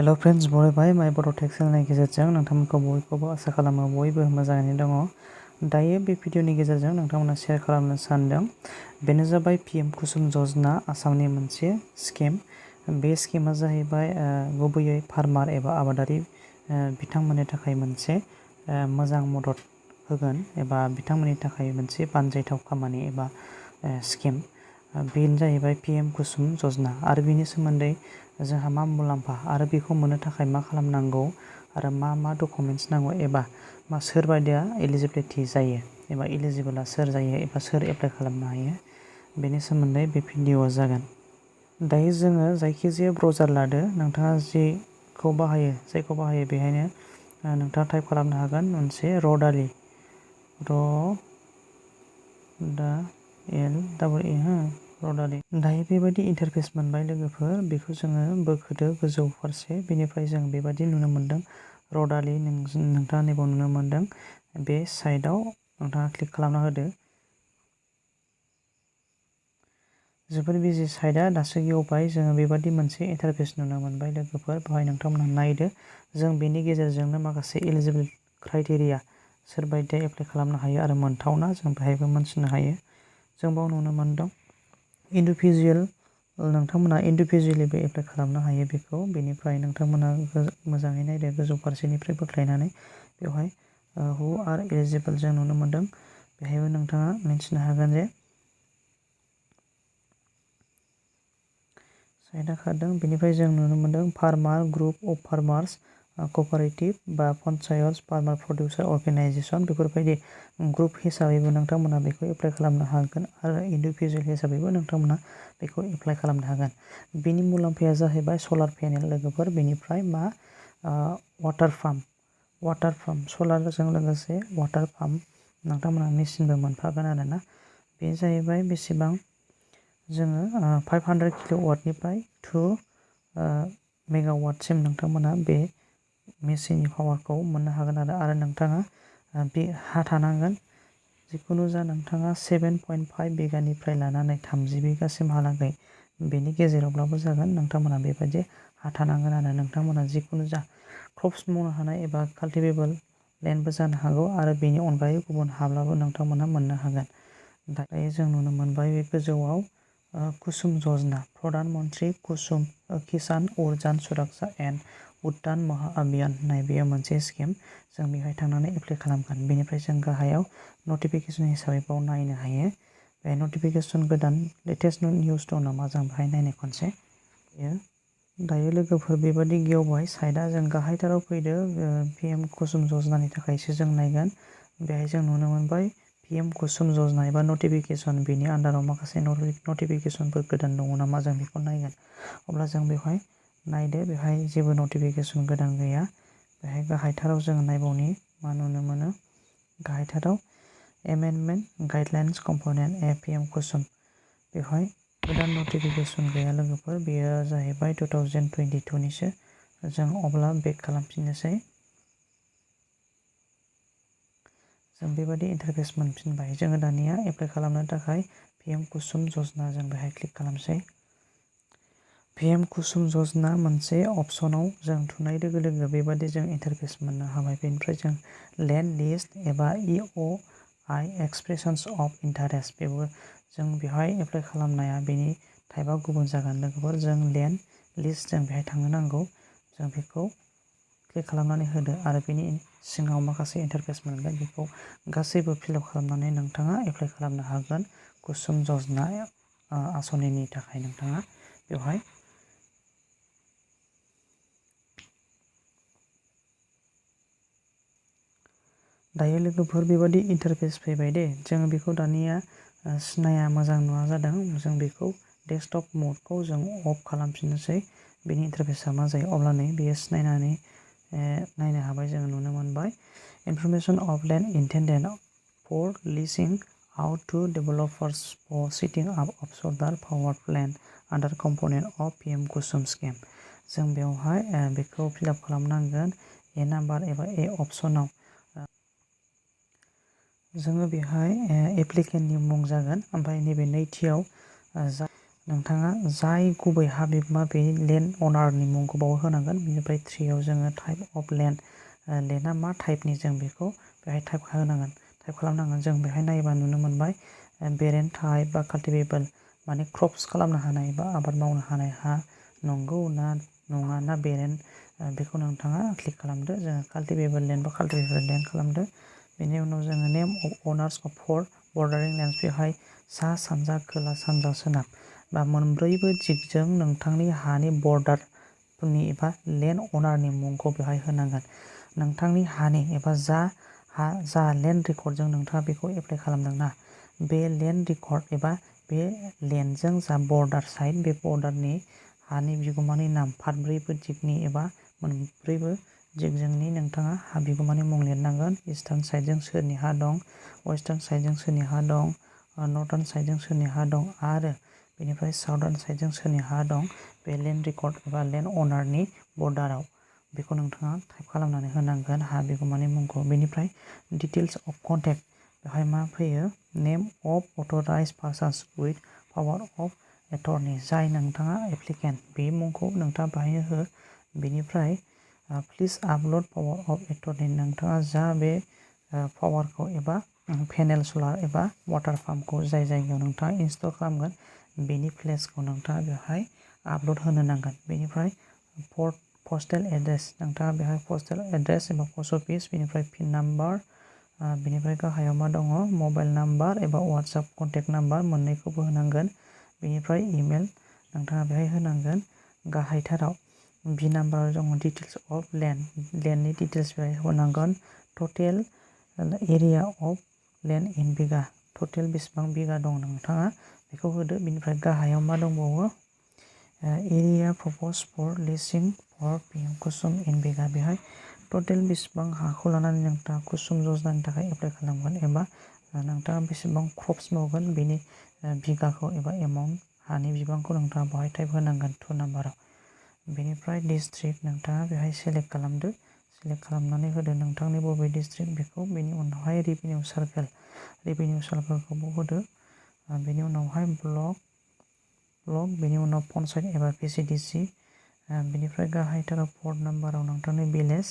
Hello friends, बरायबाय माय बर' tech चेनेलनि गेजेरजों नोंथांमोनखौ बयखौबो आसा खालामो बयबो मोजाङैनो दङ। दायो बे भिडिअनि गेजेरजों नोंथांमोना शेयार खालामनो सानदों। बेनो जाबाय PM-KUSUM यजना आसामनि मोनसे स्किम। बे स्किमा जाहैबाय गुबैयै फार्मार एबा आबादारि बिथांमोननि थाखाय मोनसे मोजां मदद होगोन एबा बिथांमोननि थाखाय मोनसे बानजायथाव खामानि एबा स्किम। बेनो जाहैबाय PM-KUSUM यजना आरो बेनि सोमोन्दै जोंहा मा मुलाम्फा आरो बेखौ मोननो थाखाय मा खालामनांगौ आरो मा डकुमेन्ट्स नांगौ एबा सोर बायदिया एलिजिबिलिटि जायो एबा एलिजिबोला सोर जायो एबा सोर एप्लाइ खालामनो हायो बेनि सोमोन्दै बे भिडिअ'आ जागोन। दायो जोङो जायखिजाया ब्राउजार लादो, नोंथाङा जायखौ बाहायो बेहायनो नोंथाङा टाइप खालामनो हागोन मोनसे रडालि रडालि। दायो बेबायदि इन्टारफेस मोनबाय लोगोफोर, बेखौ जोङो बोखोदो गोजौ फारसे। बेनिफ्राय जों बेबायदि नुनो मोन्दों रडालि, नोंथाङा नैबाव नुनो मोन्दों। बे साइडआव नोंथाङा क्लिक खालामना होदो। जोबोर बिजि साइडआ दासो गेवबाय, जोङो बेबायदि मोनसे इन्टारफेस नुनो मोनबाय लोगोफोर। बेवहाय नोंथांमोनहा नायदो, जों बेनि गेजेरजोंनो माखासे एलिजिबोल क्राइटेरिया सोरबायदिया एप्लाइ खालामनो हायो आरो मोनथावना जों बेहायबो मोनथिनो हायो। जों बाव नुनो मोन्दों इन्डिभिजुवेल, नोंथांमोना इन्डिभिजुवेलिबो एप्लाइ खालामनो हायो बेखौ। बेनिफ्राय नोंथांमोना मोजाङै नायदो गोजौ फारसेनिफ्राय बोख्लायनानै बेवहाय हु आर एलिजिबोल जों नुनो मोन्दों। बेहायबो नोंथाङा मिन्थिनो हागोन जे साइडआ खारदों। बेनिफ्राय जों नुनो मोन्दों farmer, group of farmers, cooperative बा पन्चायत, फार्मार प्रडिउसार अर्गेनाइजेसन, बेफोरबायदि ग्रुप हिसाबैबो नोंथांमोना बेखौ एप्लाइ खालामनो हागोन आरो इन्डिभिजुवेल हिसाबैबो नोंथांमोना बेखौ एप्लाइ खालामनो हागोन। बेनि मुलाम्फाया जाहैबाय सलार पेनेल लोगोफोर। बेनिफ्राय वाटार पाम्प सलारजों लोगोसे वाटार पाम्प नोंथांमोना मेचिनबो मोनफागोन आरोना। बे जाहैबाय बेसेबां जोङो 500 किल'वाटनिफ्राय 2 मेगावाटसिम नोंथांमोना बे मेचिननि पावारखौ मोननो हागोन आरो नोंथाङा बे हा थानांगोन। जिखुनु जा नोंथाङा 7.5 बिगानिफ्राय लानानै 30 बिगासिमहालागै बेनि गेजेरावब्लाबो जागोन। नोंथांमोना बेबायदि हा थानांगोन आरो नोंथांमोना जिखुनु जा क्रप्स मावनो हानाय एबा काल्टिभेबल लेन्डबो जानो हागौ आरो बेनि अनगायै गुबुन हाब्लाबो नोंथांमोना मोननो हागोन। दायो जों नुनो मोनबाय बे गोजौआव कुसुम यजना, प्रधान मन्त्रि कुसुम किसान उर्जा सुरक्षा एन्ड उत्थान महाअभियान होननाय बेयो मोनसे स्किम। जों बेहाय थांनानै एप्लाइ खालामगोन। बेनिफ्राय जों गाहायाव नटिफिकेसन हिसाबै बाव नायनो हायो। बे नटिफिकेसन गोदान लेटेस्ट निउस दं नामा जों बेहाय नायनो खनसे। दायो लोगोफोर बेबायदि गेवबाय साइडआ, जों गाहायथाराव फैदो। PM-KUSUM यजनानि थाखायसो जों नायगोन। बेहाय जों नुनो मोनबाय PM-KUSUM यजना एबा नटिफिकेसन, बेनि आन्दाराव माखासे नटिफिकेसनफोर गोदान दङ नामा जों बेखौ नायगोन। अब्ला जों बेवहाय नायदो, बेहाय जेबो नटिफिकेसन गोदान गैया। बेहाय गाहायथाराव जों नायबावनि मा नुनो मोनो। गाहायथाराव एमेन्डमेन्ट गाइडलाइन्स कम्पनेन्ट PM-KUSUM, बेवहाय गोदान नटिफिकेसन गैया लोगोफोर। बेयो जाहैबाय 2022निसो। जों अब्ला बेक खालामफिननोसै। जों बेबायदि इन्टारफेस मोनफिनबाय। जोङो दानिया एप्लाइ खालामनो थाखाय PM-KUSUM यजना जों बेहाय क्लिक खालामसै। PM-KUSUM यजना मोनसे अपसनाव जों थुनाय लोगो लोगो बेबायदि जों इन्टारफेस मोननो हाबाय। बेनिफ्राय जों लेन्ड लिस्ट एबा EOI एक्सप्रेसन्स अफ इन्टारेस्ट, बेबो जों बेवहाय एप्लाइ खालामनाया बेनि टाइपआ गुबुन जागोन लोगोफोर। जों लेन्ड लिस्ट जों बेहाय थांनो नांगौ। जों बेखौ क्लिक खालामनानै होदो आरो बेनि सिङाव माखासे इन्टारफेस मोनगोन। बेखौ गासैबो फिलआप खालामनानै नोंथाङा एप्लाइ खालामनो हागोन कुसुम यजना आसनिनि थाखाय। नोंथाङा बेवहाय दायो लोगोफोर बेबायदि इन्टारफेस फैबाय दे। जों बेखौ दानिया सिनाया, मोजां नुवा जादों। जों बेखौ डेस्कटप मडखौ जों अफ खालामफिननोसै। बेनि इन्टारफेसआ मा जायो अब्ला नै बेयो सिनायनानै नायनो हाबाय। जों नुनो मोनबाय information of land intended for leasing out to developers for setting up of solar power plant under component of PM-KUSUM scheme. जों बेवहाय बेखौ फिलआप खालामनांगोन। ए नाम्बार एबा ए अपसनाव जोङो बेहाय एप्लिकेन्टनि मुं जागोन। ओमफ्राय नैबे नैथियाव नोंथाङा जाय गुबै हा बिगोमा बे लेन्ड अनारनि मुंखौ बाव होनांगोन। बेनिफ्राय 3 आव जोङो टाइप अफ लेन्ड, लेन्डआ मा टाइपनि जों बेखौ बेहाय टाइप खालामनांगोन। जों बेहाय नायोबा नुनो मोनबाय बेरेन टाइप बा काल्टिभेबल, माने क्रप्स खालामनो हानाय बा आबाद मावनो हानाय हा नंगौ ना नङा ना बेरेन, बेखौ नोंथाङा क्लिक खालामदो। जोङो काल्टिभेबल लेन्ड बा काल्टिभेबल लेन्ड खालामदो। बेनि उनाव जोङो नेम अफ अनार्स अफ 4 बर्डारिं लेन्डस, बेवहाय सा सानजा खोला सानजा सोनाब बा मोनब्रैबो दिगजों नोंथांनि हानि बर्डारफोरनि एबा लेन्ड अनारनि मुंखौ बेवहाय होनांगोन। नोंथांनि हानि एबा जा लेन्ड रेकर्डजों नोंथाङा बेखौ एप्लाइ खालामदोंना, बे लेन्ड रेकर्ड एबा बे लेन्डजों जा बर्डार साइड, बे बर्डारनि हानि बिगोमानि नाम फारब्रैबो दिगनि एबा मोनब्रैबो दिगजोंनि नोंथाङा हा बिगोमानि मुं लिरनांगोन। इस्टार्न साइडजों सोरनि हा दं, वेस्टार्न साइडजों सोरनि हा दं, नर्थार्न साइडजों सोरनि हा दं आरो बेनिफ्राय साउदार्न साइडजों सोरनि हा दं, बे लेन्ड रेकर्ड एबा लेन्ड अनारनि बर्डाराव बेखौ नोंथाङा टाइप खालामनानै होनांगोन हा बिगोमानि मुंखौ। बेनिफ्राय डिटेल्स अफ कन्टेक्ट, बेवहाय मा फैयो, name of authorised persons with power of attorney, जाय नोंथाङा एप्लिकेन्ट बे मुंखौ नोंथाङा बाहायनो हो। बेनिफ्राय please upload power of attorney, नोंथाङा जा बे पावारखौ एबा पेनेल सलार एबा वाटार पाम्पखौ जाय जायगायाव नोंथाङा इनस्टल खालामगोन, बेनि प्लेसखौ नोंथाङा बेवहाय आपल'ड होनो नांगोन। बेनिफ्राय पस्टेल एड्रेस, नोंथाङा बेवहाय पस्टेल एड्रेस एबा पस्ट अफिस, बेनिफ्राय पिन नाम्बार, बेनिफ्राय गाहायाव मा दङ, मबाइल नाम्बार एबा वाट्सएप कन्टेक्ट नाम्बार, मोननैखौबो होनांगोन। बेनिफ्राय इमेल नोंथाङा बेहाय होनांगोन। गाहायथाराव बि नाम्बाराव दङ डिटेल्स अफ लेन्डनि डिटेल्स बेहाय होनांगोन। टटेल एरिया अफ लेन्ड इन बिगा, टटेल बेसेबां बिगा दं नोंथाङा बेखौ होदो। बेनिफ्राय गाहायाव मा दंबावो, एरिया प्रप'ज फर लिसिं फर PM-KUSUM इन बिगा, बेहाय टटेल बेसेबां हाखौ लानानै नोंथाङा कुसुम यजनानि थाखाय एप्लाइ खालामगोन एबा नोंथाङा बेसेबां क्रप्स मावगोन बेनि बिगाखौ एबा एमाउन्ट हानि बिबांखौ नोंथाङा बेहाय टाइप होनांगोन 2 नाम्बाराव। बेनिफ्राय डिस्ट्रिक्ट नोंथाङा बेहाय सेलेक्ट खालामदो, सेलेक्ट खालामनानै होदो नोंथांनि बबे डिस्ट्रिक्ट बेखौ। बेनि उनावहाय रेभिनिउ सार्केलखौबो होदो। बेनि उनावहाय ब्लक, बेनि उनाव पन्सायत एबा VCDC, बेनिफ्राय गाहायथाराव 4 नाम्बाराव नोंथांनि भिलेज,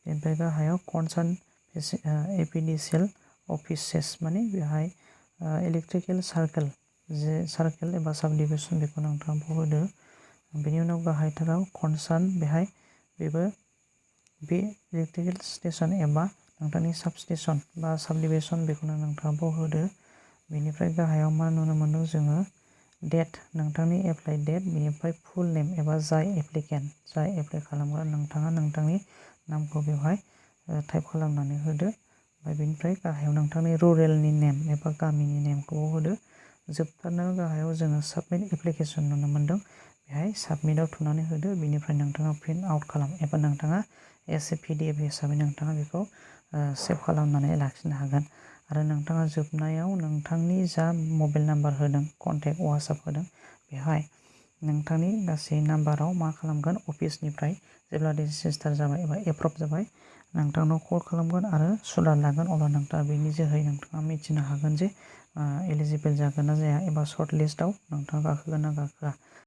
बेनिफ्राय गाहायाव कनसार्न एपिडिसिएल अफिसेस, माने बेहाय इलेक्ट्रिकेल सार्केल एबा साब डिभिजन, बेखौ नोंथाङा होदो। बेनि उनाव गाहायथाराव कनसार्न, बेहाय बेबो बे इलेक्ट्रिकेल स्टेसन एबा नोंथांनि साब स्टेसन बा साब डिभिजन, बेखौनो नोंथाङा होदो। बेनिफ्राय गाहायाव मा नुनो मोनदों जोङो, डेट, नोंथांनि एप्लाइ डेट, बेनिफ्राय फुल नेम एबा जाय एप्लिकेन्ट, जाय एप्लाइ खालामग्रा, नोंथाङा नोंथांनि नामखौ बेवहाय टाइप खालामनानै होदो। ओमफ्राय बेनिफ्राय गाहायाव नोंथांनि रुरेलनि नेम एबा गामिनि नेमखौ होदो। जोबथारनायाव गाहायाव जोङो साबमिट एप्लिकेसन नुनो मोनदों, बेहाय साबमिटआव थुनानै होदो। बेनिफ्राय नोंथाङा प्रिन्ट आउट खालाम एबा नोंथाङा PDF हिसाबै नोंथाङा बेखौ सेभ खालामनानै लाखिनो हागोन। आरो नोंथाङा जोबनायाव नोंथांनि जा मबाइल नाम्बार होदों, कन्टेक्ट वाट्सएप होदों, बेहाय नोंथांनि गासै नाम्बाराव मा खालामगोन, अफिसनिफ्राय जेब्ला रेजिस्टार जाबाय एबा एप्रुभ जाबाय, नोंथांनाव कल खालामगोन आरो सुलाद लागोन। अब्ला नोंथाङा बेनि जोहै नोंथाङा मिथिनो हागोन जे एलिजिबोल जागोन ना जाया एबा सर्ट लिस्टआव नोंथाङा गाखोगोन ना गाखोआ।